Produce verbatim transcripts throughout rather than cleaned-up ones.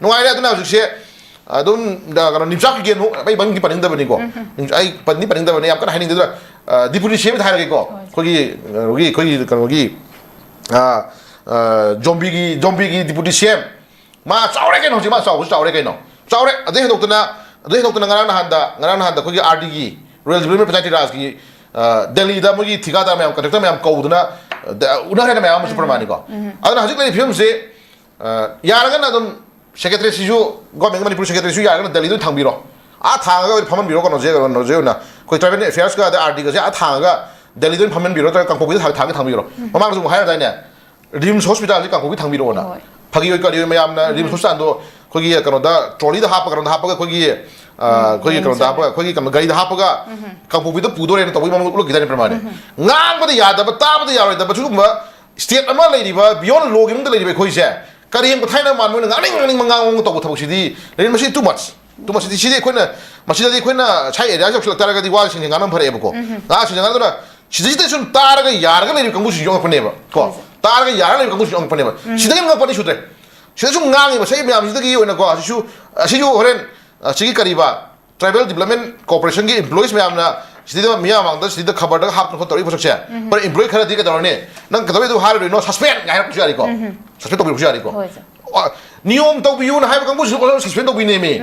ꯅꯨꯡꯉꯥꯏꯔꯦ꯫ ꯑꯗꯨꯅ ꯍꯧꯖꯤꯛꯁꯦ ꯑꯗꯨꯝ, ꯀꯩꯅꯣ, ꯅꯤꯝꯆꯥꯛꯀꯤ ꯒꯦꯟ ꯑꯃꯨꯛ ꯑꯩ ꯃꯃꯤꯡꯗꯤ ꯄꯟꯅꯤꯡꯗꯕꯅꯤꯀꯣ꯫ ꯑꯩ ꯄꯟꯗꯤ ꯄꯟꯅꯤꯡꯗꯕꯅꯤ, ꯌꯥꯝ ꯀꯟꯅ ꯍꯥꯏꯅꯤꯡꯗꯦ꯫ ꯑꯗꯨꯅ ꯗꯤꯄꯨꯇꯤ ꯁꯤ ꯑꯦꯝꯗ ꯍꯥꯏꯔꯒꯦꯀꯣ꯫ ꯑꯩꯈꯣꯏꯒꯤ ꯀꯩꯅꯣꯒꯤ ꯑꯩꯈꯣꯏꯒꯤ ꯀꯩꯅꯣꯒꯤ ꯖꯣꯝꯕꯤꯒꯤ ꯖꯣꯝꯕꯤꯒꯤ ꯗꯤꯄꯨꯇꯤ ꯁꯤ ꯑꯦꯝ꯫ ꯃꯥ ꯆꯥꯎꯔꯦ ꯀꯩꯅꯣ, ꯍꯧꯖꯤꯛ ꯃꯥ ꯆꯥꯎꯕꯁꯨ ꯆꯥꯎꯔꯦ ꯀꯩꯅꯣ꯫ ꯆꯥꯎꯔꯦ꯫ ꯑꯗꯩ ꯍꯦꯟꯗꯣꯛꯇꯅ, ꯑꯗꯩ ꯍꯦꯟꯗꯣꯛꯇꯅ ꯉꯔꯥꯡ ꯅꯍꯥꯟꯗ, ꯉꯔꯥꯡ ꯅꯍꯥꯟꯗ ꯑꯩꯈꯣꯏꯒꯤ ꯑꯥꯔ ꯗꯤꯒꯤ, ꯔꯨꯔꯦꯜ ꯗꯤꯕꯂꯞꯃꯦꯟ ꯄꯟꯆꯥꯌꯇꯤ ꯔꯥꯖꯀꯤ, ꯗꯦꯜꯂꯤꯗ ꯃꯣꯏꯒꯤ ꯊꯤꯀꯥꯗꯥꯔ ꯃꯌꯥꯝ, ꯀꯟꯇ꯭ꯔꯦꯛꯇꯔ ꯃꯌꯥꯝ ꯀꯧꯗꯨꯅ ꯎꯅꯈ꯭ꯔꯦꯅ ꯃꯌꯥꯝ ꯑꯃꯁꯨ ꯄ꯭ꯔꯃꯥꯅꯤꯀꯣ꯫ ꯑꯗꯨꯅ ꯍꯧꯖꯤꯛ ꯂꯩꯔꯤꯕ ꯐꯤꯕꯝꯁꯤ, ꯌꯥꯔꯒꯅ ꯑꯗꯨꯝ ꯁꯦꯀ꯭ꯔꯦꯇꯔꯤꯁꯤꯁꯨ, ꯒꯣꯔꯃꯦꯟ ꯃꯅꯤꯄꯨꯔ ꯁꯦꯀ꯭ꯔꯦꯇꯔꯤꯁꯨ ꯌꯥꯔꯒꯅ ꯗꯦꯜꯂꯤꯗ ꯑꯣꯏꯅ ꯊꯥꯡꯕꯤꯔꯣ꯫ ꯑꯥ ꯊꯥꯡꯉꯒ ꯑꯣꯏꯅ ꯐꯝꯍꯟꯕꯤꯔꯣ, ꯀꯩꯅꯣꯁꯦ, ꯀꯩꯅꯣꯁꯦ ꯑꯣꯏꯅ, ꯑꯩꯈꯣꯏ ꯇ꯭ꯔꯥꯏꯕꯦꯜ ꯑꯦꯐꯤꯌꯔꯁꯀ ꯑꯗꯩ ꯑꯥꯔ ꯗꯤꯒꯁꯦ ꯑꯥ ꯊꯥꯡꯉꯒ ꯗꯦꯜꯂꯤꯗ ꯑꯣꯏꯅ ꯐꯝꯍꯟꯕꯤꯔꯣ, ꯅꯠꯇ꯭ꯔꯒ ꯀꯥꯡꯄꯣꯛꯄꯤꯗ ꯊꯥꯡ-, ꯊꯥꯡꯒꯦ ꯊꯥꯡꯕꯤꯔꯣ꯫ ꯃꯃꯥꯡꯗꯁꯨ ꯑꯃꯨꯛ ꯍꯥꯏꯔꯗꯥꯏꯅꯦ, ꯔꯤꯝꯁ ꯍꯣꯁꯄꯤꯇꯥꯜꯁꯦ ꯀꯥꯡꯄꯣꯛꯄꯤ ꯊꯥꯡꯕꯤꯔꯛꯑꯣꯅ꯫ ꯍꯣꯏ꯫ ꯐꯥꯒꯤ ꯑꯣꯏ ꯀꯔꯤ ꯑꯣꯏ ꯃꯌꯥꯝꯅ ꯔꯤꯝꯁ ꯍꯣꯁꯄꯤꯇꯥꯜꯗꯣ ꯑꯩꯈꯣꯏꯒꯤ ꯀꯩꯅꯣꯗ, ꯇ꯭ꯔꯣꯂꯤꯗ ꯍꯥꯞꯄ, ꯀꯩꯅꯣꯗ ꯍꯥꯞꯄꯒ ꯑꯩꯈꯣꯏꯒꯤ, ꯑ, ꯑꯩꯈꯣꯏꯒꯤ ꯀꯩꯅꯣꯗ ꯍꯥꯞꯄꯒ, ꯑꯩꯈꯣꯏꯒꯤ ꯀꯩꯅꯣ ꯒꯥꯔꯤꯗ ꯍꯥꯞꯄꯒ ꯀꯥꯡꯄꯣꯛꯄꯤꯗ ꯄꯨꯗꯣꯔꯦꯅ ꯇꯧꯕꯒꯤ ꯃꯑꯣꯡꯗ ꯎꯠꯂꯛꯈꯤꯗꯥꯏꯅꯦ ꯄ꯭ꯔꯃꯥꯅꯤ꯫ ꯉꯥꯡꯕꯗ ꯌꯥꯗꯕ, ꯇꯥꯕꯗ ꯌꯥꯔꯣꯏꯗꯕ ꯁꯤꯒꯨꯝꯕ ꯁ꯭ꯇꯦꯠ ꯑꯃ ꯂꯩꯔꯤꯕ, ꯕꯤꯌꯣꯟ ꯂꯣꯒꯤ ꯃꯅꯨꯡꯗ ꯂꯩꯔꯤꯕ ꯑꯩꯈꯣꯏꯁꯦ, ꯀꯔꯦꯝ ꯀꯊꯥꯏꯅ ꯃꯥꯟꯕ ꯑꯣꯏꯅ ꯉꯥꯡꯅꯤꯡ ꯉꯥꯡꯅꯤꯡꯕ ꯉꯥꯡꯕ ꯇꯧꯕ ꯊꯕꯛꯁꯤꯗꯤ ꯂꯩꯔꯦ꯫ ꯃꯁꯤ too much, too much꯫ ꯁꯤꯗꯤ ꯑꯩꯈꯣꯏꯅ, ꯃꯁꯤꯗꯗꯤ ꯑꯩꯈꯣꯏꯅ ꯁꯥꯏ ꯑꯦꯔꯤꯌꯥꯁꯤ ꯌꯧꯁꯤꯜꯂꯛ ꯇꯥꯔꯒꯗꯤ ꯋꯥꯁꯤꯡꯁꯦ ꯉꯥꯡꯅꯕ ꯐꯔꯛꯑꯦꯕꯀꯣ꯫ ꯉꯥꯡꯁꯤꯡꯁꯦ ꯉꯥꯡꯗꯨꯅ ꯁꯤꯗꯩꯁꯤꯗ ꯁꯨꯝ ꯇꯥꯔꯒ ꯌꯥꯔꯒ ꯂꯩꯔꯤꯕ ꯀꯥꯡꯕꯨꯁꯤꯡꯁꯦ ꯌꯣꯛꯂꯛꯄꯅꯦꯕ ꯀꯣ꯫ ꯇꯥꯔꯒ ꯌꯥꯔꯒ ꯂꯩꯔꯤꯕ ꯀꯥꯡꯕꯨꯁꯤꯡꯁꯦ ꯌꯣꯛꯂꯛꯄꯅꯦꯕ꯫ ꯁꯤꯗꯒꯤ ꯉꯛꯄꯗꯤ ꯁꯨꯗ꯭ꯔꯦ꯫ ꯁꯤꯗ ꯁꯨꯝ ꯉꯥꯡꯉꯤꯕ ꯁꯤ ꯃꯌꯥꯝꯁꯤꯗꯒꯤ ꯑꯣꯏꯅꯀꯣ, ꯑꯁꯤꯁꯨ, ꯑꯁꯤꯁꯨ ꯍꯣꯔꯦꯟ, ꯑ, ꯁꯤꯒꯤ ꯀꯔꯤꯕ, ꯇ꯭ꯔꯥꯏꯕꯦꯜ ꯗꯤꯕꯂꯞꯃꯦꯟ ꯀꯣꯔꯄꯣꯔꯦꯁꯟꯒꯤ ꯏꯝꯄ꯭ꯂꯣꯌꯤꯁ ꯃꯌꯥꯝꯅ ꯁꯤꯗ ꯃꯤꯌꯥꯝ ꯃꯥꯡꯗ ꯁꯤꯗ ꯈꯕꯔꯗꯒ ꯍꯥꯞꯇꯅ ꯈꯣꯠꯇꯅ ꯇꯧꯔꯤꯕ ꯄꯣꯠꯁꯛꯁꯦ, ꯍꯣꯔꯦꯟ ꯏꯝꯄ꯭ꯂꯣꯌꯤ ꯈꯔꯗꯤ ꯀꯩꯗꯧꯔꯅꯤ? "ꯅꯪ ꯀꯩꯗꯧꯕꯩ ꯑꯗꯨ ꯍꯥꯏꯔꯨꯔꯤꯅꯣ? ꯁꯁꯄꯦꯟ!" ꯀꯥꯏ ꯍꯥꯏꯔꯛꯄꯁꯨ ꯌꯥꯔꯤꯀꯣ꯫ ꯁꯁꯄꯦꯟ ꯇꯧꯕꯤꯔꯛꯄꯁꯨ ꯌꯥꯔꯤꯀꯣ꯫ ꯍꯣꯏ, ꯁꯥꯔ꯫ ꯑ, ꯅꯤꯌꯣꯝ ꯇꯧꯕꯤꯌꯨꯅ ꯍꯥꯏꯕ ꯀꯥꯡꯕꯨꯁꯤꯁꯨ ꯁꯁꯄꯦꯟ ꯇꯧꯕꯤꯅꯦꯃꯤ꯫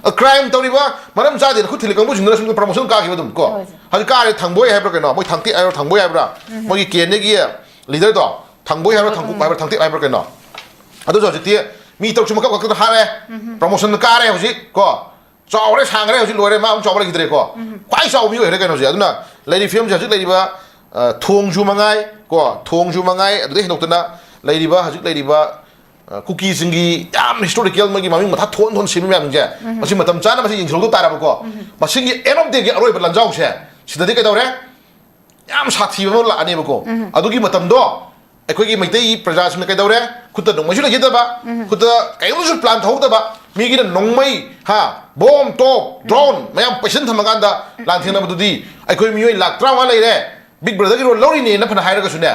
ꯑ, ꯀ꯭ꯔꯥꯏꯝ ꯇꯧꯔꯤꯕ, ꯃꯔꯝ ꯆꯥꯗꯦꯅ ꯈꯨꯠ ꯊꯤꯜꯂꯤ ꯀꯥꯡꯕꯨꯁꯤꯡꯗꯨꯅ ꯁꯨꯝ ꯄ꯭ꯔꯃꯣꯁꯟ ꯀꯥꯈꯤꯕ ꯑꯗꯨꯝ ꯀꯣ꯫ ꯍꯣꯏ, ꯁꯥꯔ꯫ ꯍꯧꯖꯤꯛ ꯀꯥꯔꯦ ꯊꯥꯡꯕꯣꯏ ꯍꯥꯏꯕ꯭ꯔꯥ ꯀꯩꯅꯣ, ꯃꯣꯏ ꯊꯥꯡꯇꯦꯛ ꯍꯥꯏꯕ꯭ꯔꯥ ꯊꯥꯡꯕꯣꯏ ꯍꯥꯏꯕ꯭ꯔꯥ, ꯃꯣꯏꯒꯤ ꯀꯦ ꯑꯦꯟ ꯑꯦꯒꯤ ꯂꯤꯗꯔꯗꯣ, ꯊꯥꯡꯕꯣꯏ ꯍꯥꯏꯕ꯭ꯔꯥ, ꯊꯥꯡꯀꯨꯞ ꯍꯥꯏꯕ꯭ꯔꯥ, ꯊꯥꯡꯇꯦꯛ ꯍꯥꯏꯕ꯭ꯔꯥ ꯀꯩꯅꯣ, ꯑꯗꯨꯁꯨ ꯍꯧꯖꯤꯛꯇꯤ ꯃꯤ ꯇꯔꯨꯛꯁꯨ ꯃꯀꯛ ꯃꯀꯛꯇ ꯍꯥꯠꯂꯦ꯫ ꯄ꯭ꯔꯃꯣꯁꯟ ꯀꯥꯔꯦ ꯍꯧꯖꯤꯛ ꯀꯣ꯫ ꯆꯥꯎꯔꯦ, ꯁꯥꯡꯈ꯭ꯔꯦ, ꯍꯧꯖꯤꯛ ꯂꯣꯏꯔꯦ, ꯃꯥ ꯑꯃꯨꯛ ꯆꯥꯎꯕ ꯂꯩꯈꯤꯗ꯭ꯔꯦꯀꯣ꯫ ꯈ꯭ꯋꯥꯏ ꯆꯥꯎꯕ ꯃꯤ ꯑꯣꯏꯈ꯭ꯔꯦ ꯀꯩꯅꯣꯁꯦ꯫ ꯑꯗꯨꯅ ꯂꯩꯔꯤꯕ ꯐꯤꯕꯝꯁꯦ ꯍꯧꯖꯤꯛ ꯂꯩꯔꯤꯕ, ꯑ, ꯊꯣꯡꯁꯨ ꯃꯉꯥꯏ ꯀꯣ, ꯊꯣꯡꯁꯨ ꯃꯉꯥꯏ, ꯑꯗꯨꯗꯩ ꯍꯦꯟꯗꯣꯛꯇꯅ ꯂꯩꯔꯤꯕ ꯍꯧꯖꯤꯛ ꯂꯩꯔꯤꯕ, ꯑ, ꯀꯨꯀꯤꯁꯤꯡꯒꯤ ꯌꯥꯝ ꯍꯤꯁꯇꯣꯔꯤꯀꯦꯜ ꯃꯣꯏꯒꯤ ꯃꯃꯤꯡ ꯃꯊꯥ ꯊꯣꯟ ꯊꯣꯟ ꯁꯦꯝꯕ ꯃꯌꯥꯝꯁꯦ, ꯃꯁꯤ ꯃꯇꯝ ꯆꯥꯅ ꯃꯁꯤ ꯌꯦꯡꯁꯤꯜꯍꯧꯗ ꯇꯥꯔꯕꯀꯣ, ꯃꯁꯤꯒꯤ ꯑꯦꯟ ꯑꯣꯐ ꯗꯦꯒꯤ ꯑꯔꯣꯏꯕ ꯂꯥꯟꯖꯥꯎꯁꯦ ꯁꯤꯗꯗꯤ ꯀꯩꯗꯧꯔꯦ? ꯌꯥꯝ ꯁꯥꯊꯤꯕ ꯑꯃ ꯂꯥꯛꯑꯅꯦꯕꯀꯣ꯫ ꯑꯗꯨꯒꯤ ꯃꯇꯝꯗꯣ ꯑꯩꯈꯣꯏꯒꯤ ꯃꯩꯇꯩ ꯄ꯭ꯔꯖꯥꯁꯤꯡꯅ ꯀꯩꯗꯧꯔꯦ? ꯈꯨꯠꯇ ꯅꯣꯡꯃꯩꯁꯨ ꯂꯩꯖꯗꯕ, ꯈꯨꯠꯇ ꯀꯩꯝꯇꯁꯨ ꯄ꯭ꯂꯥꯟ ꯇꯧꯍꯧꯗꯕ, ꯃꯤꯒꯤꯅ ꯅꯣꯡꯃꯩ, ꯍꯥ, ꯕꯣꯝ, ꯇꯣꯞ, ꯗ꯭ꯔꯣꯟ ꯃꯌꯥꯝ ꯄꯩꯁꯤꯟ ꯊꯝꯃꯀꯥꯟꯗ ꯂꯥꯟꯊꯦꯡꯅꯕꯗꯨꯗꯤ ꯑꯩꯈꯣꯏ ꯃꯤꯑꯣꯏ ꯂꯥꯛ ꯇꯔꯥꯃꯉꯥ ꯂꯩꯔꯦ꯫ ꯕꯤꯛ ꯕ꯭ꯔꯗꯔꯒꯤ ꯔꯣꯜ ꯂꯧꯔꯤꯅꯦꯅ ꯐꯅ ꯍꯥꯏꯔꯒꯁꯨꯅꯦ,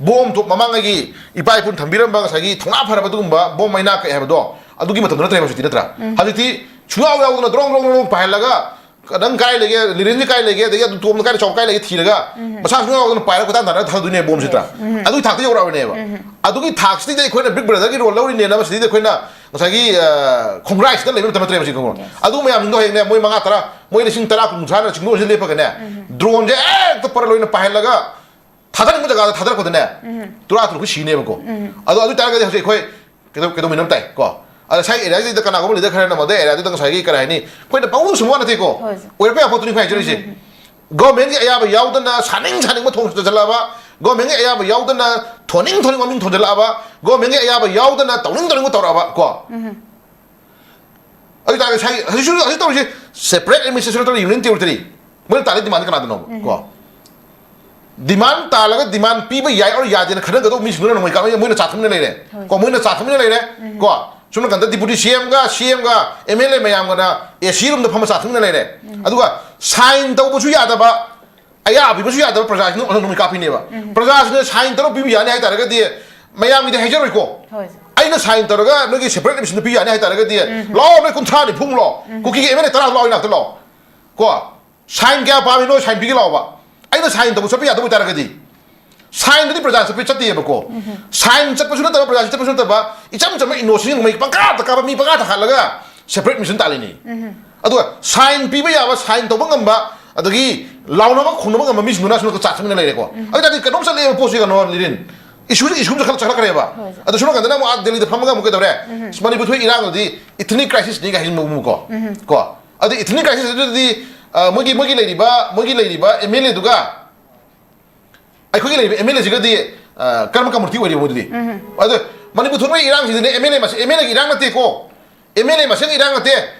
ꯕꯣꯝ ꯇꯣꯞ ꯃꯃꯥꯡꯉꯩꯒꯤ ꯏꯄꯥ ꯏꯄꯨꯅ ꯊꯝꯕꯤꯔꯝꯕ ꯉꯁꯥꯏꯒꯤ ꯊꯧꯅꯥ ꯐꯔꯕ ꯑꯗꯨꯒꯨꯝꯕ ꯕꯣꯝ ꯃꯩꯅꯥ ꯀꯩ ꯍꯥꯏꯕꯗꯣ, ꯑꯗꯨꯒꯤ ꯃꯇꯝꯗꯣ ꯅꯠꯇ꯭ꯔꯦꯕ ꯍꯧꯖꯤꯛꯇꯤ, ꯅꯠꯇ꯭ꯔꯥ? ꯎꯝ꯫ ꯍꯧꯖꯤꯛꯇꯤ ꯁꯨꯡꯌꯥꯎ ꯌꯥꯎꯗꯅ ꯗ꯭ꯔꯣꯡ ꯗ꯭ꯔꯣꯡ ꯗ꯭ꯔꯣꯡ ꯄꯥꯏꯍꯜꯂꯒ, "ꯅꯪ ꯀꯥꯏ ꯂꯩꯒꯦ? ꯂꯤꯔꯦꯟꯁꯦ ꯀꯥꯏ ꯂꯩꯒꯦ?" ꯑꯗꯒꯤ ꯑꯗꯨ ꯇꯣꯝꯅ ꯀꯥꯏꯗ ꯆꯥꯎ ꯀꯥꯏ ꯂꯩꯒꯦ ꯊꯤꯔꯒ, ꯎꯝ꯫ ꯃꯁꯥ ꯁꯨꯡꯌꯥꯎ ꯌꯥꯎꯗꯅ ꯄꯥꯏꯔꯒ ꯀꯣꯏꯇꯥꯟ ꯇꯥꯟꯅꯔꯒ ꯊꯥꯗꯣꯏꯅꯦꯕ ꯕꯣꯝꯁꯤꯗ꯫ ꯎꯝ꯫ ꯑꯗꯨꯒꯤ ꯊꯥꯛꯇ ꯌꯧꯔꯛꯑꯕꯅꯦꯕ꯫ ꯎꯝ꯫ ꯑꯗꯨꯒꯤ ꯊꯥꯛꯁꯤꯗ ꯑꯩꯈꯣꯏꯅ Big Brotherꯒꯤ role ꯂꯧꯔꯤꯅꯦꯅ ꯃꯁꯤꯗꯩꯗ ꯑꯩꯈꯣꯏꯅ ꯉꯁꯥꯏꯒꯤ, ꯑ, ꯈꯣꯡꯒ꯭ꯔꯥꯏꯁꯤꯗ ꯂꯩꯕ ꯃꯇꯝ ꯅꯠꯇ꯭ꯔꯦꯕ ꯍꯧꯖꯤꯛ, ꯈꯪꯕ꯭ꯔꯥ? Yes. ꯑꯗꯨ ꯃꯌꯥꯝꯁꯤꯡꯗꯣ ꯍꯌꯦꯡꯅꯦ ꯃꯣꯏ ꯃꯉꯥ, ꯇꯔꯥ, ꯃꯣꯏ ꯂꯤꯁꯤꯡ ꯇꯔꯥ, ꯀꯨꯟ, ꯀꯨꯟꯊ꯭ꯔꯥꯅ ꯆꯤꯡꯗꯣꯛꯑꯁꯤ ꯂꯦꯞꯄꯒꯅꯦ, ꯎꯝ꯫ Droneꯁꯦ ꯍꯦꯛꯇ ꯄꯔ ꯂꯣꯏꯅ ꯄꯥꯏꯍꯜꯂꯒ ꯊꯥꯗꯅꯤꯡꯕ ꯖꯒꯥꯗ ꯊꯥꯗꯔꯛꯄꯗꯅꯦ, ꯎꯝ꯫ ꯇꯔꯥ ꯇꯔꯨꯛ ꯁꯤꯅꯦꯕꯀꯣ꯫ ꯎꯝ꯫ ꯑꯗꯣ ꯑꯗꯨ ꯑꯣꯏ ꯇꯥꯔꯒꯗꯤ ꯍꯧꯖꯤꯛ ꯑꯩꯈꯣꯏ ꯀꯩꯗꯧ-, ꯀꯩꯗꯧꯃꯤꯟꯅꯕ ꯇꯥꯏ ꯀꯣ? ꯑꯗ ꯉꯁꯥꯏ areaꯁꯤꯗ ꯀꯅꯥꯒꯨꯝꯕ leader ꯈꯔꯅ ꯃꯗꯩ areaꯗꯨꯗ ꯉꯁꯥꯏꯒꯤ ꯀꯔꯤ ꯍꯥꯏꯅꯤ, ꯑꯩꯈꯣꯏꯅ ꯄꯪꯎꯗ ꯁꯨꯝꯕ ꯋꯥ ꯅꯠꯇꯦꯀꯣ꯫ ꯍꯣꯏ꯫ ꯑꯣꯏꯔꯛꯄ ꯌꯥꯕ ꯄꯣꯠꯇꯨꯅꯤ ꯑꯩꯈꯣꯏ ꯍꯥꯏꯖꯔꯤꯁꯦ꯫ ꯎꯝ, ꯎꯝ, ꯎꯝ꯫ Governmentꯀꯤ ꯑꯌꯥꯕ ꯌꯥꯎꯗꯅ ꯁꯥꯅꯤꯡ ꯁꯥꯅꯤꯡꯕ ꯊꯣꯡ ꯆꯠꯁꯜꯂꯛꯑꯕ, governmentꯀꯤ ꯑꯌꯥꯕ ꯌꯥꯎꯗꯅ ꯊꯣꯟꯅꯤꯡ ꯊꯣꯟꯅꯤꯡꯕ ꯃꯃꯤꯡ ꯊꯣꯟꯖꯜꯂꯛꯑꯕ, governmentꯀꯤ ꯑꯌꯥꯕ ꯌꯥꯎꯗꯅ ꯇꯧꯅꯤꯡ ꯇꯧꯅꯤꯡꯕ ꯇꯧꯔꯛꯑꯕ ꯀꯣ꯫ ꯎꯝ꯫ ꯑꯗꯨ ꯇꯥꯔꯒꯗꯤ ꯉꯁꯥꯏ ꯍꯧꯖꯤꯛꯁꯨ, ꯍꯧꯖꯤꯛ ꯇꯧꯔꯤꯁꯦ separate administration territory, union territory꯫ ꯃꯣꯏꯅ ꯇꯥꯜꯂꯤ demand ꯀꯅꯥꯗꯅꯣ? ꯎꯝ꯫ ꯀꯣ? Demand ꯇꯥꯜꯂꯒ demand ꯄꯤꯕ ꯌꯥꯏ or ꯌꯥꯗꯦꯅ ꯈꯟꯅꯒꯗꯧꯕ ꯃꯤꯁꯤꯡꯗꯨꯅ ꯅꯣꯡꯃꯩ ꯀꯥꯞꯅ ꯃꯣꯏꯅ ꯆꯥ ꯊꯛꯃꯤꯟꯅ ꯂꯩꯔꯦ꯫ ꯍꯣꯏ꯫ ꯀꯣ? ꯃꯣꯏꯅ ꯆꯥ ꯊꯛꯃꯤꯟꯅ ꯂꯩꯔꯦ꯫ ꯎꯝ꯫ ꯀꯣ? ꯁꯣꯝ ꯅꯥꯀꯟꯗ deputy CMꯒ, CMꯒ, MLA ꯃꯌꯥꯝꯒꯅ AC roomꯗ ꯐꯝꯃ ꯆꯥ ꯊꯛꯃꯤꯟꯅ ꯂꯩꯔꯦ꯫ ꯎꯝ꯫ ꯑꯗꯨꯒ sign ꯇꯧꯕꯁꯨ ꯌꯥꯗꯕ, ꯑꯌꯥꯕ ꯄꯤꯕꯁꯨ ꯌꯥꯗꯕ ꯄ꯭ꯔꯖꯥꯁꯤꯡꯅ ꯑꯣꯟꯊꯣꯛꯅ ꯅꯣꯡꯃꯩ ꯀꯥꯞꯄꯤꯅꯦꯕ꯫ ꯎꯝ꯫ ꯄ꯭ꯔꯖꯥꯁꯤꯡꯅ sign ꯇꯧꯔ ꯄꯤꯕ ꯌꯥꯅꯤ ꯍꯥꯏ ꯇꯥꯔꯒꯗꯤ ꯃꯌꯥꯝꯒꯤꯗꯤ ꯍꯥꯏꯖꯔꯣꯏꯀꯣ꯫ ꯍꯣꯏ꯫ ꯑꯩꯅ sign ꯇꯧꯔꯒ ꯅꯣꯏꯒꯤ separate administration ꯄꯤꯕ ꯌꯥꯅꯤ ꯍꯥꯏ ꯇꯥꯔꯒꯗꯤ, ꯎꯝ꯫ ꯂꯥꯛꯑꯣ, ꯅꯣꯏ ꯀꯨꯟꯊ꯭ꯔꯥ ꯅꯤꯐꯨ ꯂꯥꯛꯑꯣ꯫ ꯎꯝ꯫ ꯀꯨꯀꯤꯒꯤ MLA ꯇꯔꯥ ꯂꯥꯛꯑꯣ, ꯏꯅꯥꯛꯇ ꯂꯥꯛꯑꯣ꯫ ꯀꯣ? Sign ꯀꯌꯥ ꯄꯥꯝꯃꯤ ꯅꯣꯏ sign ꯄꯤꯒꯦ ꯂꯥꯛꯑꯣꯕ꯫ ꯑꯩꯅ sign ꯇꯧꯕ ꯆꯠꯄ ꯌꯥꯗꯕ ꯑꯣꯏꯇꯥꯔꯒꯗꯤ, signꯗꯨꯗꯤ ꯄ꯭ꯔꯖꯥ ꯆꯠꯄ ꯆꯠꯇꯦꯕꯀꯣ꯫ ꯎꯝ꯫ Sign ꯆꯠꯄꯁꯨ ꯅꯠꯇꯕ, ꯄ꯭ꯔꯖꯥ ꯆꯠꯄꯁꯨ ꯅꯠꯇꯕ, ꯏꯆꯝ ꯆꯝꯕ innocent ꯅꯣꯡꯃꯩ ꯄꯪꯀꯥꯞꯇ ꯀꯥꯞꯄ, ꯃꯤ ꯄꯪꯀꯥꯞꯇ ꯍꯥꯠꯂꯒ separate administration ꯇꯥꯜꯂꯤꯅꯤ꯫ ꯎꯝ꯫ ꯑꯗꯨꯒ sign ꯄꯤꯕ ꯌꯥꯕ, sign ꯇꯧꯕ ꯉꯝꯕ, ꯑꯗꯒꯤ ꯂꯥꯎꯅꯕ ꯈꯣꯡꯅꯕ ꯉꯝꯕ ꯃꯤꯁꯤꯡꯗꯨꯅ ꯁꯣꯝꯗ ꯆꯥ ꯊꯛꯃꯤꯟꯅ ꯂꯩꯔꯦꯀꯣ꯫ ꯎꯝ꯫ ꯑꯗꯨ ꯇꯥꯔꯗꯤ ꯀꯩꯅꯣꯝ ꯆꯠꯂꯛꯑꯦꯕ ꯄꯣꯠꯁꯤ, ꯀꯩꯅꯣ, ꯂꯤꯔꯤꯟ꯫ Issueꯁꯦ issue ꯑꯃ ꯆꯠꯈꯠ-, ꯆꯠꯈꯠꯂꯛꯈ꯭ꯔꯦꯕ꯫ ꯍꯣꯏ꯫ ꯑꯗꯨ ꯁꯣꯝ ꯅꯥꯀꯟꯗꯅ ꯑꯃꯨꯛ ꯑꯥ ꯗꯦꯜꯂꯤꯗ ꯐꯝꯃꯒ ꯑꯃꯨꯛ ꯀꯩꯗꯧꯔꯦ? ꯎꯝ꯫ ꯃꯅꯤꯄꯨꯔ ꯊꯣꯛꯏ ꯏꯔꯥꯡꯗꯨꯗꯤ ethnic crisisꯅꯤ ꯀꯥꯏ ꯍꯥꯏꯖꯤꯟꯕ ꯑꯃꯨꯛ ꯀꯣ꯫ ꯎꯝ꯫ ꯀꯣ? ꯑꯗꯨ ethnic crisisꯗꯨꯗꯤ, ꯑ, ꯃꯣꯏꯒꯤ, ꯃꯣꯏꯒꯤ ꯂꯩꯔꯤꯕ, ꯃꯣꯏꯒꯤ ꯂꯩꯔꯤꯕ MLAꯗꯨꯒ ꯑꯩꯈꯣꯏꯒꯤ ꯂꯩꯔꯤꯕ MLAꯁꯤꯒꯗꯤ, ꯑ, ꯀꯔꯝꯕ community ꯑꯣꯏꯔꯤꯕ ꯃꯣꯏꯗꯨꯗꯤ? ꯎꯝ꯫ ꯑꯗꯣ ꯃꯅꯤꯄꯨꯔ ꯊꯣꯛꯂꯛꯏ ꯏꯔꯥꯡꯁꯤꯗꯤꯅꯦ MLA ꯃꯁꯦꯟ, MLAꯒꯤ ꯏꯔꯥꯡ ꯅꯠꯇꯦꯀꯣ꯫ MLA ꯃꯁꯦꯟꯒꯤ ꯏꯔꯥꯡ ꯅꯠꯇꯦ꯫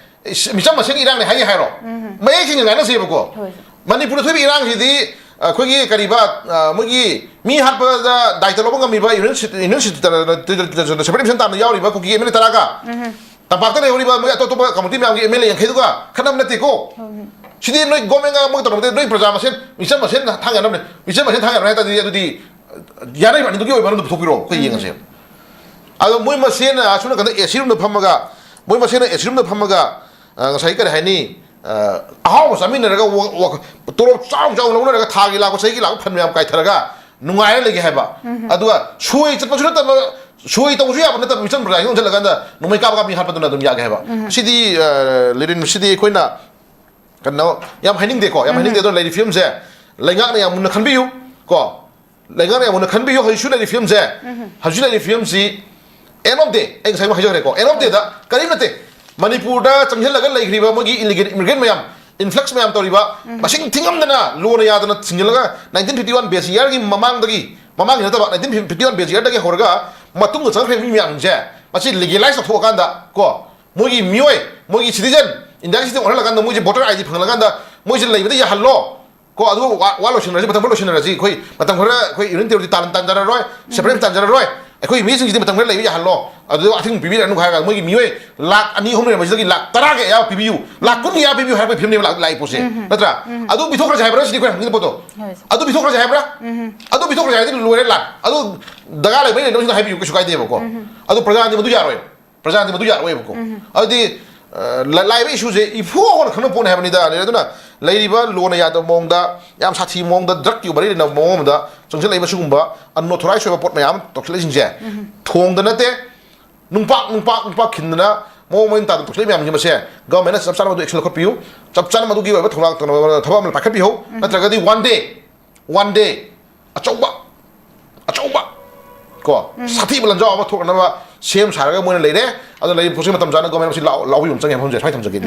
ꯏꯁ, ꯃꯤꯆꯝ ꯃꯁꯦꯟꯒꯤ ꯏꯔꯥꯡꯅꯦ ꯍꯥꯏꯒꯦ ꯍꯥꯏꯔꯣ? ꯎꯝ꯫ ꯃꯌꯦꯛ ꯁꯦꯡꯅ ꯉꯥꯡꯅꯁꯦꯕꯀꯣ꯫ ꯍꯣꯏ꯫ ꯃꯅꯤꯄꯨꯔꯗ ꯊꯣꯛꯏꯕ ꯏꯔꯥꯡꯁꯤꯗꯤ, ꯑ, ꯑꯩꯈꯣꯏꯒꯤ ꯀꯔꯤꯕ, ꯑ, ꯃꯣꯏꯒꯤ ꯃꯤ ꯍꯥꯠꯄꯗ ꯗꯥꯏꯇ ꯂꯧꯕ ꯉꯝꯃꯤꯕ union seat, union seat, separate administration ꯇꯥꯕꯗ ꯌꯥꯎꯔꯤꯕ ꯀꯨꯀꯤ MLA ꯇꯔꯥꯒ ꯎꯝ꯫ ꯇꯝꯄꯥꯛꯇ ꯂꯩꯍꯧꯔꯤꯕ ꯃꯣꯏ ꯑꯇꯣꯞ ꯑꯇꯣꯞꯄ community ꯃꯌꯥꯝꯒꯤ MLA ꯌꯥꯡꯈꯩꯗꯨꯒ ꯈꯠꯅꯕ ꯅꯠꯇꯦꯀꯣ꯫ ꯎꯝ꯫ ꯁꯤꯗꯤ ꯅꯣꯏ governmentꯒ ꯃꯣꯏ ꯇꯧꯔꯝꯕꯗꯤ ꯅꯣꯏ ꯄ꯭ꯔꯖꯥ ꯃꯁꯦꯟ, ꯃꯤꯆꯝ ꯃꯁꯦꯟ ꯊꯥꯡ ꯌꯥꯅꯕꯅꯦ꯫ ꯃꯤꯆꯝ ꯃꯁꯦꯟ ꯊꯥꯡ ꯌꯥꯅꯕ ꯍꯥꯏ ꯇꯥꯔꯗꯤ ꯑꯗꯨꯗꯤ ꯌꯥꯅꯔꯤꯕ ꯑꯅꯤꯗꯨꯒꯤ ꯑꯣꯏꯕ ꯃꯅꯨꯡꯗ ꯄꯨꯊꯣꯛꯄꯤꯔꯛꯑꯣ, ꯑꯩꯈꯣꯏ ꯎꯝ꯫ ꯌꯦꯡꯉꯁꯦ꯫ ꯑꯗꯣ ꯃꯣꯏ ꯃꯁꯦꯟꯅ ꯑꯁꯣꯝ ꯅꯥꯀꯟꯗ ꯑꯦ ꯁꯤ ꯔꯨꯝꯗ ꯐꯝꯃꯒ, ꯃꯣꯏ ꯃꯁꯦꯟꯅ ꯑꯦ ꯁꯤ ꯔꯨꯝꯗ ꯐꯝꯃꯒ, ꯑ, ꯉꯁꯥꯏ ꯀꯔꯤ ꯍꯥꯏꯅꯤ, ꯑ, ꯑꯍꯥꯎꯕ ꯆꯥꯃꯤꯟꯅꯔꯒ ꯋꯥ-, ꯋꯥ-, ꯇꯣꯂꯣꯞ ꯆꯥꯎ ꯆꯥꯎ ꯂꯧꯅꯔꯒ ꯊꯥꯒꯤ ꯂꯥꯛꯄ, ꯆꯍꯤꯒꯤ ꯂꯥꯛꯄ ꯐꯟ ꯃꯌꯥꯝ ꯀꯥꯏꯊꯔꯒ ꯅꯨꯡꯉꯥꯏꯔ ꯂꯩꯒꯦ ꯍꯥꯏꯕ꯫ ꯑꯗꯨꯒ ꯁꯣꯏ ꯆꯠꯄꯁꯨ ꯅꯠꯇꯕ, ꯁꯣꯏ ꯇꯧꯕꯁꯨ ꯌꯥꯕ ꯅꯠꯇꯕ, ꯃꯤꯆꯝ ꯄ꯭ꯔꯖꯥꯁꯤꯡ ꯑꯣꯟꯁꯤꯜꯂꯀꯥꯟꯗ ꯅꯣꯡꯃꯩ ꯀꯥꯞꯄ ꯀꯥꯞꯄꯤ ꯍꯥꯠꯄꯗꯨꯅ ꯑꯗꯨꯝ ꯌꯥꯒꯦ ꯍꯥꯏꯕ꯫ ꯁꯤꯗꯤ, ꯑ, ꯂꯤꯔꯤꯟ, ꯁꯤꯗꯤ ꯑꯩꯈꯣꯏꯅ ꯀꯩꯅꯣ, ꯌꯥꯝ ꯍꯥꯏꯅꯤꯡꯗꯦꯀꯣ, ꯌꯥꯝ ꯍꯥꯏꯅꯤꯡꯗꯦ꯫ ꯑꯗꯣ ꯂꯩꯔꯤ ꯐꯤꯕꯝꯁꯦ ꯂꯩꯉꯥꯛꯅ ꯌꯥꯝ ꯃꯨꯟꯅ ꯈꯟꯕꯤꯌꯨ ꯀꯣ꯫ ꯂꯩꯉꯥꯛꯅ ꯌꯥꯝ ꯃꯨꯟꯅ ꯈꯟꯕꯤꯌꯨ꯫ ꯍꯧꯖꯤꯛꯁꯨ ꯂꯩꯔꯤ ꯐꯤꯕꯝꯁꯦ, ꯍꯧꯖꯤꯛ ꯂꯩꯔꯤ ꯐꯤꯕꯝꯁꯤ, end of day, ꯑꯩ ꯉꯁꯥꯏ ꯍꯥꯏꯖꯈ꯭ꯔꯦꯀꯣ, end of dayꯗ ꯀꯔꯤꯝ ꯅꯠꯇꯦ꯫ ꯃꯅꯤꯄꯨꯔꯗ ꯆꯪꯁꯤꯜꯂꯒ ꯂꯩꯈ꯭ꯔꯤꯕ ꯃꯣꯏꯒꯤ illegal immigrant ꯃꯌꯥꯝ, influx ꯃꯌꯥꯝ ꯇꯧꯔꯤꯕ, ꯃꯁꯤꯡ ꯊꯤꯉꯝꯗꯅ ꯂꯣꯅ ꯌꯥꯗꯅ ꯊꯤꯡꯖꯤꯜꯂꯒ, nineteen fifty one base yearꯒꯤ ꯃꯃꯥꯡꯗꯒꯤ, ꯃꯃꯥꯡꯒꯤ ꯅꯠꯇꯕ, nineteen fifty one base yearꯗꯒꯤ ꯍꯧꯔꯒ ꯃꯇꯨꯡꯗ ꯆꯪꯈ꯭ꯔꯤꯕ ꯃꯤ ꯃꯌꯥꯝꯁꯦ, ꯃꯁꯤ legalize ꯇꯧꯊꯣꯛꯑꯀꯥꯟꯗ ꯀꯣ, ꯃꯣꯏꯒꯤ ꯃꯤꯑꯣꯏ, ꯃꯣꯏꯒꯤ citizen, Indiaꯒꯤ citizen ꯑꯣꯏꯍꯜꯂꯀꯥꯟꯗ, ꯃꯣꯏꯁꯦ voter I D ꯐꯪꯍꯜꯂꯀꯥꯟꯗ ꯃꯣꯏꯁꯦ ꯂꯩꯕꯗ ꯌꯥꯍꯜꯂꯣ꯫ ꯀꯣ, ꯑꯗꯨꯒ ꯋꯥ, ꯋꯥ ꯂꯣꯏꯁꯤꯟꯅꯔꯁꯤ, ꯃꯇꯝ ꯈꯔ ꯂꯣꯏꯁꯤꯟꯅꯔꯁꯤ꯫ ꯑꯩꯈꯣꯏ ꯃꯇꯝ ꯈꯔ ꯑꯩꯈꯣꯏ union territory ꯇꯥꯟ-, ꯇꯥꯟꯖꯔꯔꯣꯏ, separate ꯇꯥꯟꯖꯔꯔꯣꯏ꯫ ꯑꯩꯈꯣꯏ ꯃꯤꯁꯤꯡꯁꯤꯗꯤ ꯃꯇꯝ ꯈꯔ ꯂꯩꯕ ꯌꯥꯍꯜꯂꯣ, ꯑꯗꯨ ꯑꯊꯤꯡꯕ ꯄꯤꯕꯤꯔꯛꯑꯅꯨ ꯍꯥꯏꯔꯒ, ꯃꯣꯏꯒꯤ ꯃꯤꯑꯣꯏ ꯂꯥꯛ ꯑꯅꯤ ꯑꯍꯨꯝ ꯂꯩꯔꯝꯕꯁꯤꯗꯒꯤ ꯂꯥꯛ ꯇꯔꯥꯒꯤ ꯑꯌꯥꯕ ꯄꯤꯕꯤꯌꯨ, ꯂꯥꯛ ꯀꯨꯟꯒꯤ ꯑꯌꯥꯕ ꯄꯤꯕꯤꯌꯨ ꯍꯥꯏꯔꯛꯄꯒꯤ ꯐꯤꯕꯝꯅꯦꯕ ꯂꯥꯛ-, ꯂꯥꯛꯏ ꯄꯣꯠꯁꯦ꯫ ꯅꯠꯇ꯭ꯔꯥ? ꯑꯗꯨ ꯄꯤꯊꯣꯛꯈ꯭ꯔꯁꯦ ꯍꯥꯏꯕ꯭ꯔꯥ ꯁꯤꯅꯤ ꯑꯩꯈꯣꯏ ꯍꯪꯅꯤꯡꯉꯤꯕ ꯄꯣꯠꯇꯣ꯫ ꯑꯗꯨ ꯄꯤꯊꯣꯛꯈ꯭ꯔꯁꯦ ꯍꯥꯏꯕ꯭ꯔꯥ? ꯑꯗꯨ ꯄꯤꯊꯣꯛꯈ꯭ꯔꯁꯦ ꯍꯥꯏꯔꯗꯤ ꯂꯣꯏꯔꯦ ꯂꯥꯛ꯫ ꯑꯗꯨ ꯗꯔꯀꯥꯔ ꯂꯩꯕ ꯂꯩꯇꯕꯁꯤꯡꯗꯣ ꯍꯥꯏꯕꯤꯌꯨ, ꯀꯩꯁꯨ ꯀꯥꯏꯗꯦꯕꯀꯣ꯫ ꯑꯗꯨ ꯄ꯭ꯔꯖꯥꯗꯤ ꯃꯗꯨ ꯌꯥꯔꯣꯏ꯫ ꯄ꯭ꯔꯖꯥꯗꯤ ꯃꯗꯨ ꯌꯥꯔꯣꯏꯕꯀꯣ꯫ ꯑꯗꯨꯗꯤ, ꯑ, ꯂ-, ꯂꯥꯛꯏꯕ issueꯁꯦ ꯏꯐꯨ ꯍꯧꯅ ꯈꯪꯅꯕ ꯄꯣꯠꯅꯤ ꯍꯥꯏꯕꯅꯤꯗ꯫ ꯑꯗꯨꯅ ꯂꯩꯔꯤꯕ ꯂꯣꯅ ꯌꯥꯗꯕ ꯃꯑꯣꯡꯗ, ꯌꯥꯝ ꯁꯥꯊꯤꯕ ꯃꯑꯣꯡꯗ, drugꯀꯤ ꯃꯔꯤ ꯂꯩꯅꯕ ꯃꯑꯣꯡ ꯑꯃꯗ ꯆꯪꯁꯤꯜꯂꯛꯏꯕ ꯁꯤꯒꯨꯝꯕ unauthorized ꯑꯣꯏꯕ ꯄꯣꯠ ꯃꯌꯥꯝ ꯑꯃ ꯇꯧꯁꯤꯜꯂꯛꯏꯁꯤꯡꯁꯦ, ꯊꯣꯡꯗ ꯅꯠꯇꯦ, ꯅꯨꯡꯄꯥꯛ, ꯅꯨꯡꯄꯥꯛ, ꯅꯨꯡꯄꯥꯛ ꯈꯤꯟꯗꯅ ꯃꯑꯣꯡ ꯃꯔꯤꯟ ꯇꯥꯗꯅ ꯇꯧꯁꯤꯜꯂꯛꯏ ꯃꯌꯥꯝꯁꯤ, ꯃꯁꯦ governmentꯅ ꯆꯞ ꯆꯥꯅ ꯃꯗꯨ action ꯂꯧꯈꯠꯄꯤꯌꯨ꯫ ꯆꯞ ꯆꯥꯅ ꯃꯗꯨꯒꯤ ꯑꯣꯏꯕ ꯊꯧꯔꯥꯡ ꯇꯧꯅꯕ ꯊꯕꯛ ꯑꯃ ꯄꯥꯏꯈꯠꯄꯤꯍꯧ꯫ ꯅꯠꯇ꯭ꯔꯒꯗꯤ one day, one day ꯑꯆꯧꯕ, ꯑꯆꯧꯕ ꯀꯣ, ꯁꯥꯊꯤꯕ ꯂꯥꯟꯖꯥꯎ ꯑꯃ ꯊꯣꯛꯅꯅꯕ ꯁꯦꯝ ꯁꯥꯔꯒ ꯃꯣꯏꯅ ꯂꯩꯔꯦ꯫ ꯑꯗꯨꯅ ꯂꯩꯔꯤꯕ ꯄꯣꯠꯁꯤ ꯃꯇꯝ ꯆꯥꯅ government ꯃꯁꯤ ꯂꯥꯎ-, ꯂꯥꯎꯕꯤꯕ ꯑꯃ ꯆꯪꯉꯦ ꯍꯥꯏꯕ ꯋꯥꯐꯝꯁꯦ ꯁ꯭ꯋꯥꯏ ꯊꯝꯖꯒꯦ꯫